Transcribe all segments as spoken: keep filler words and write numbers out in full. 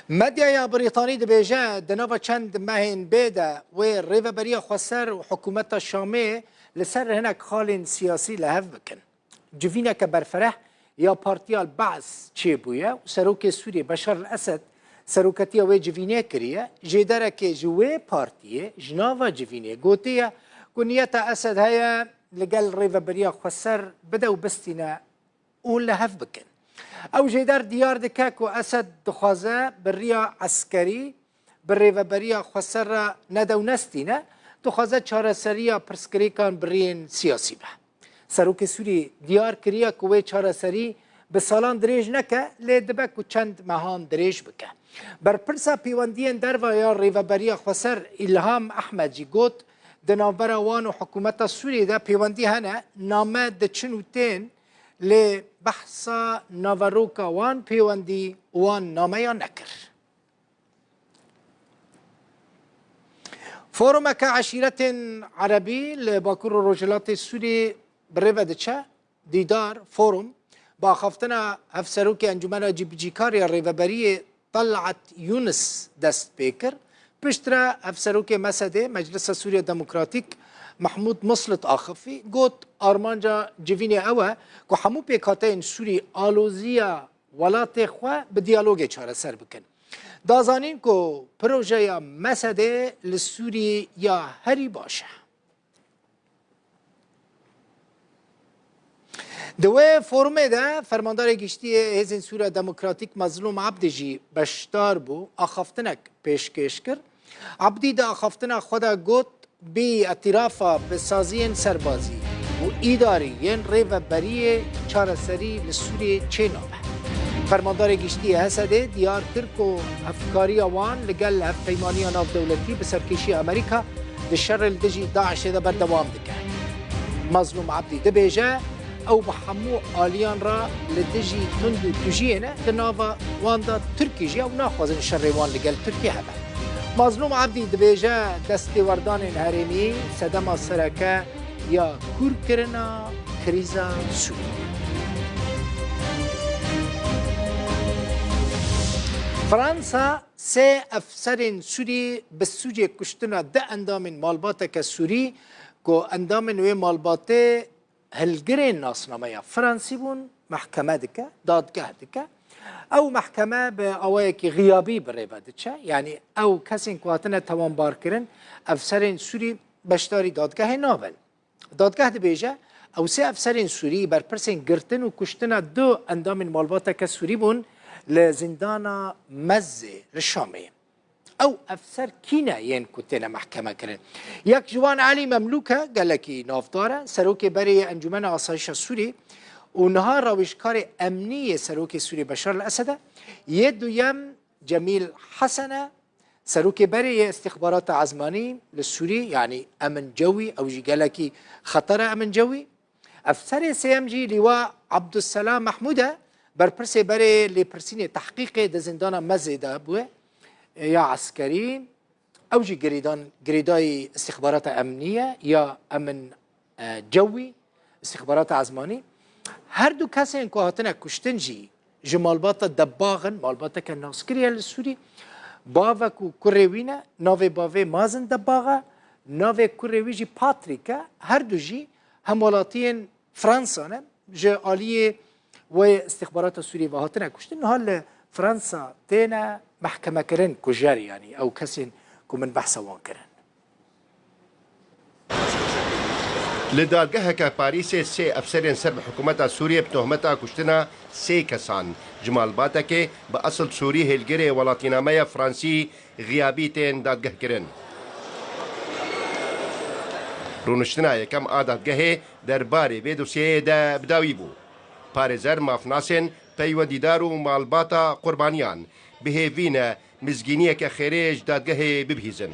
Medyaya Brîtanî dibêje, di nava çend mehên bê de wê Rêveberiya Xweser û hikûmeta Şamê li ser hinek xalên siyasî li hev bikin. Civîneke berfereh ya partiya Be's çêbûye û serokê Sûriyê Beşar el-Esed seroketiya wê civînê kiriye. Jêderekê ji wê partiyê ji nava civînê gotiye ku niyeta Esed heye li gel Rêveberiya Xweser bide û bistîne û li hev bikin. Ew jêder diyar dike ku Esed dixwaze bi riya eskerî bi Rêveberiya Xweser re nede û nestîne, dixwaze çareseriya pirsgirêkan bi riyên siyasî be. Serokê Sûrî diyar kiriye ku wê çareserî bi salan dirêj neke, lê dibe ku çend mehan dirêj bike. Berpirsa pêwendiyên derve ya Rêveberiya Xweser Îlham Ehmed jî got, di navbera wan û hikûmeta Sûriyê de pêwendî hene, name diçin û tên, lê behsa naveroka wan pêwendî û wan nameya nekir. Forumeke eşîretên erebî li Bakur û Rojhilatê Sûriyê bi rê ve diçe. Dîdar, forum, bi axaftina Hevserokê Encûmena Cîbicîkar ya Rêveberiyê Talat Yûnis dest pê kir. Piştre Hevserokê Mesedê, Meclisa Sûriya Demokratîk, Mehmûd Muslit axifî, got, armanca civînê ew e ku hemû pêkhateyên Sûrî aloziya welatê xwe bi diyalogê çareser bikin. Da zanîn ku projeya Mesedê li Sûrî ya herî baş e. Di wê forumê de Fermandarê Giştî yê Hêzên Sûriya Demokratîk Mezlûm Ebdî jî beşdar bû, axaftinek pêşkêş kir. Ebdî di axaftina xwe de got, bê îtîrafa bi saziyên serbazî û îdarî yên rêveberiyê çareserî li Sûriyê çênabe. Fermandarê Giştî yê H S D'ê diyar kir ku hevkariya wan li gel Hevpeymaniya Navdewletî bi serkêşiya Amerîka di şerê li dijî DAIŞ'ê de berdewam dike. Mazlûm Ebdî dibêje, ew bi hemû aliyan re li dijî tund û tujiyê ne, di nava wan de Tirkî jî ye û naxwazin şerê wan li gel Tirkiyê hebe. Mazlûm Ebdî dibêje, destêwerdanên herêmî sedema sereke ya kûrkirina krîza Sûriyê. Fransa sê efserên Sûrî bi sûcê kuştina du endamên malbateke Sûrî ku endamên wê malbatê hilgirên nasnameya Fransî bûn, mehkeme dike, dadgeh dike. Ew mehkeme bi awayekî xiyabî bi rê ve diçe. Yanî ew kesên ku hatine tewanbarkirin, efserên Sûrî beşdarî dadgehê nabin. Dadgeh dibêje, ew sê efserên Sûrî berpirsên girtin û kuştina du endamên malbateke Sûrî bûn li zîndana Mezzê li Şamê. Ew efser kî ne yên ku têne mehkeme kirin? Yek ji wan Elî Memlûk e, gelekî navdar e, serokê berê yê Encûmena Asayişa Sûrî û niha rawêjkarê emnî yê serokê Sûrî Beşar el Esed e. Yê duyem Cemîl Hesen e, serokê berê yê Îstîxbarata Ezmanî li Sûrî, yanî Emin Cewî, ew jî gelekî xeter e Emin Cewî. Efserê sêyem jî Lîwa Abdusselam Mehmûd e, berpirsê berê lêpirsînê tehqîqê di zîndana Mezê de bûye, ya eskerî. Ew jî girêdan, girêdayî Îstîxbarata Emnî ye ya Emin, e, Cewî, Îstîxbarata Ezmanî. Her du kesên ku hatine kuştin jî ji malbata Debbax in, malbateke naskirî ye li Sûrî. Bavek û kurê wî ne, navê bavê Mazin Debbax e, navê kurê wî jî Patrick e. Her du jî hemwelatiyên Fransa ne, ji aliyê wê îstîxbarata Sûriyê ve hatine kuştin. Niha li Fransa têne mehkemekirin kujer, yanî ew kesên ku min behsa wan kirin. Li dadgeheke Parîsê sê efserên ser bi hikûmeta Sûriyê bi tohmeta kuştina sê kesan ji malbatekê bi esil Sûrî hêlgirê welatînameya Fransî xiyabî tên dadgehkirin. Rûniştina yekem a dadgehê derbarê vê dosyeyê de bi dawî bû. Parêzer, mafnasên peywendîdar û malbata qurbaniyan bi hêvî ne mizgîniyeke xêrê ji dadgehê bibihîzin.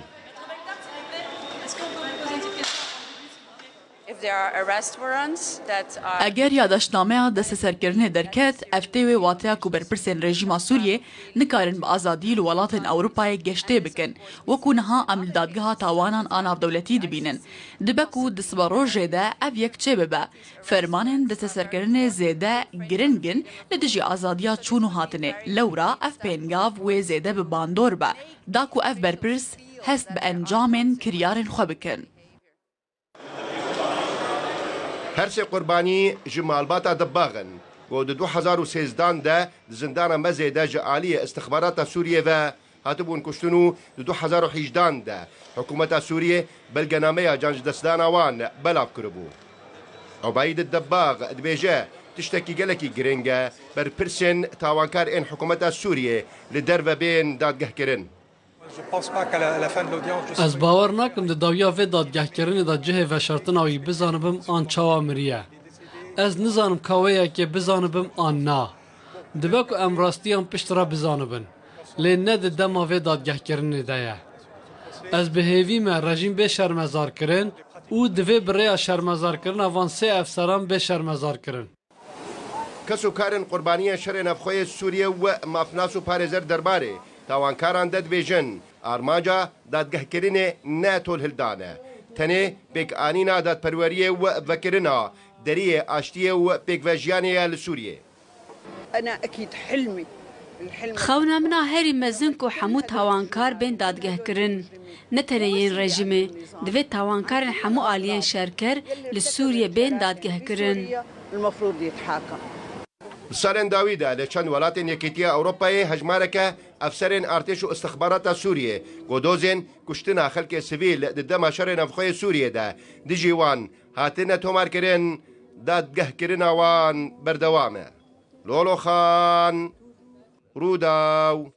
Eger yadaşnameya desteserkirinê derket, ev tê wê wateya ku berpirsên rejîma Sûriyê nikarin bi azadî li welatên Ewropayê geştê bikin, wekû niha em li dadgeha tawanan a navdewletî dibînin. Dibe ku di siberojê de ev yek çêbibe. Fermanên desteserkirinê zêde giring in li dijî azadiya çûn û hatinê. Lewra ev pêngav wê zêde bi bandor be, da ku ev berpirs hest bi encamên kiryarên xwe bikin. Her sê qurbanî ji malbata Dibbax in, ku di du hezar û sêzdan de di zindana Mezê de ji aliyê istixbarata Sûriyê ve hatibûn kuştin û di du hezar û hejdan de hikûmeta Sûriyê belgenameya can ji destdana wan belav kiribû. Ubeyd Dibbax dibêje, tiştekî gelekî giring e, berpirsên tawankar ên hikûmeta Sûriyê li derve bên dadgehkirin. Ez bawer nakim di dawiya vê dadgehkirinê de cihê veşartina wî bizanibim an çawa miriye. Ez nizanim ka wê yekê bizanibim an na. Dibe ku em rastiyan pişt re bizanibin. Lê ne di dema vê dadgehkirinê de ye. Ez bi hêvî me rejîm bê şermezarkirin û divê bi rêya şermezarkirina van sê efseran bê şermezarkirin. Kes û karên qurbaniyên şerê navxwe yê Sûriyê û mafnas û parêzer derbarê tawankaran de dibêjin, armanca dadgehkirinê ne tolhildan e. Tenê pêkanîna dadperweriyê û vekirina deriyê aştiyê û pêkvejiyanê ye li Sûriyê. أنا أكيد حلمي الحلم Xewna min a herî mezin ku hemû tawankar bên dadgehkirin. Ne tenê yên rejîmê. Divê tawankarên hemû aliyên şerker li Sûriyê bên dadgehkirin. المفروض يتحاكم. Di salên dawî de li çend welatên Yekîtiya Ewropayê hejmareke efserên artêş û istixbarata Sûriyê ku dozên kuştina xelkê sivîl di dema şerê navxwe yê Sûriyê de dijî wan hatine tomarkirin, dadgehkirina wan berdewam e. Lolo Xan, Rûdaw.